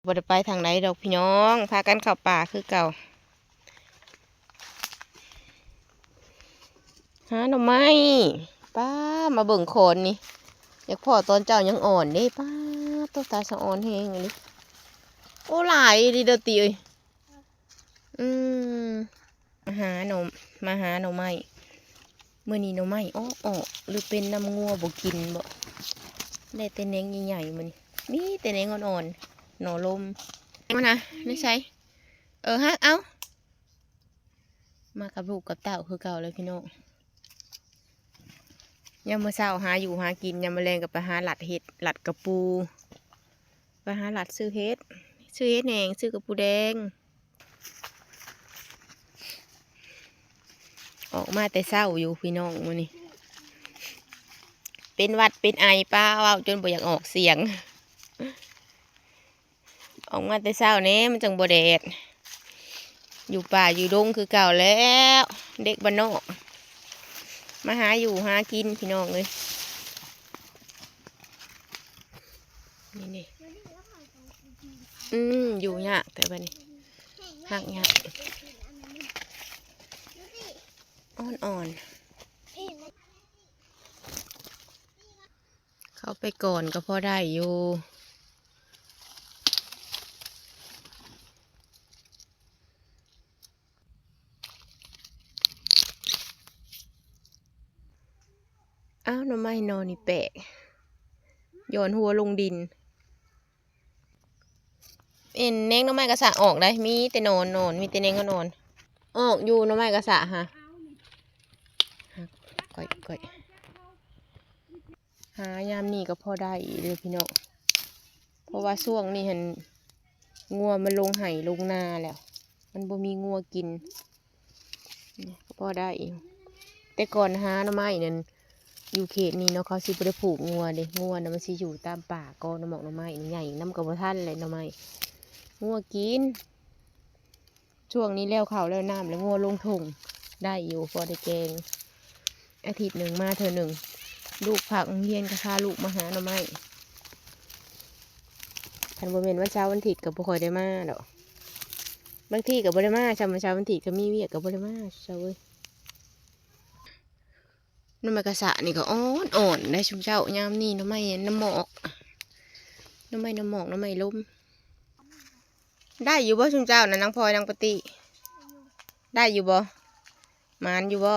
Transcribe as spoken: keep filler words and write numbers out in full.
บ่ได้ไปทางใดดอกพี่น้อง พากันเข้าป่าคือเก่า หาหน่อไม้ ป้า มาเบิ่งขอนนี่ อยากพ้อตอนเจ้ายังอ่อนเด้ ป้า โตตาสะออนแฮงอีหลี โอ้ หลายอีหลีเด้อติเอ้ย อืม มาหาหน่อ มาหาหน่อไม้ มื้อนี้หน่อไม้ออกๆ หรือเป็นนำงัวบ่กินบ่ ได้แต่แหนงใหญ่ๆ มื้อนี้ มีแต่แหนงอ่อนๆ หน่อลม มานะ ในไส เออ ฮะ เอ้า มากับลูกกับเต้าคือเก่าเลยพี่น้อง ยามมื้อเช้าหาอยู่หากิน ยามมื้อแลงก็ไปหาลัดเห็ด ลัดกะปู ไปหาลัดซื้อเห็ด ซื้อเห็ดแหนง ซื้อกะปูแดง ออกมาแต่เช้าอยู่พี่น้องมื้อนี้ เป็นหวัดเป็นไอ ป้า เว้าจนบ่อยากออกเสียง ออกมาแต่เช้าแหน่ มันจั่งบ่แดด อยู่ป่าอยู่ดงคือเก่าแล้ว เด็กบ้านนอก มาหาอยู่หากินพี่น้องเอ้ย นี่นี่ อืม อยู่ยากแต่บัดนี้ หักยาก อ่อนๆ เข้าไปก่อนก็พอได้อยู่ อ้าว หน่อไม้หน่อนี่แปลก ย้อนหัวลงดิน เอ็นแหนงหน่อไม้กะสะออกได้ มีแต่หน่อหน่อ มีแต่แหนงหน่อหน่อ ออกอยู่หน่อไม้กะสะฮะ ก้อยก้อย หายามนี้ก็พอได้เด้อพี่น้อง เพราะว่าช่วงนี้หั้น งัวมันลงไฮ่ลงนาแล้ว มันบ่มีงัวกิน นี่ก็พอได้อยู่ แต่ก่อนหาหน่อไม้นั่น อยู่เขตนี้เนาะ เขาสิบ่ได้ผูกงัวเด้ งัวน่ะมันสิอยู่ตามป่า กอหน่อหมอกหน่อไม้นี่ ใหญ่นำก็บ่ทันเลยหน่อไม้ งัวกิน ช่วงนี้แล้วข้าวแล้วน้ำแล้ว งัวลงท่ง ได้อยู่ พอได้แกง อาทิตย์หนึ่งมาเทื่อหนึ่ง ลูกพักโรงเรียนก็พาลูกมาหาหน่อไม้ คันบ่แม่นวันเสาร์วันอาทิตย์ก็บ่ค่อยได้มาดอก บางทีก็บ่ได้มา ช่ำวันเสาร์วันอาทิตย์ก็มีเวียกก็บ่ได้มา เช้าเว้ย หน่อไม้กะสะนี่ก็อ่อนๆ ได้ซุมเจ้า ยามนี้หน่อไม้หน่อหมอก หน่อไม้หน่อหมอก หน่อไม้ลม ได้อยู่บ่ซุมเจ้านะ นางพลอย นางปะติ ได้อยู่บ่ หมานอยู่บ่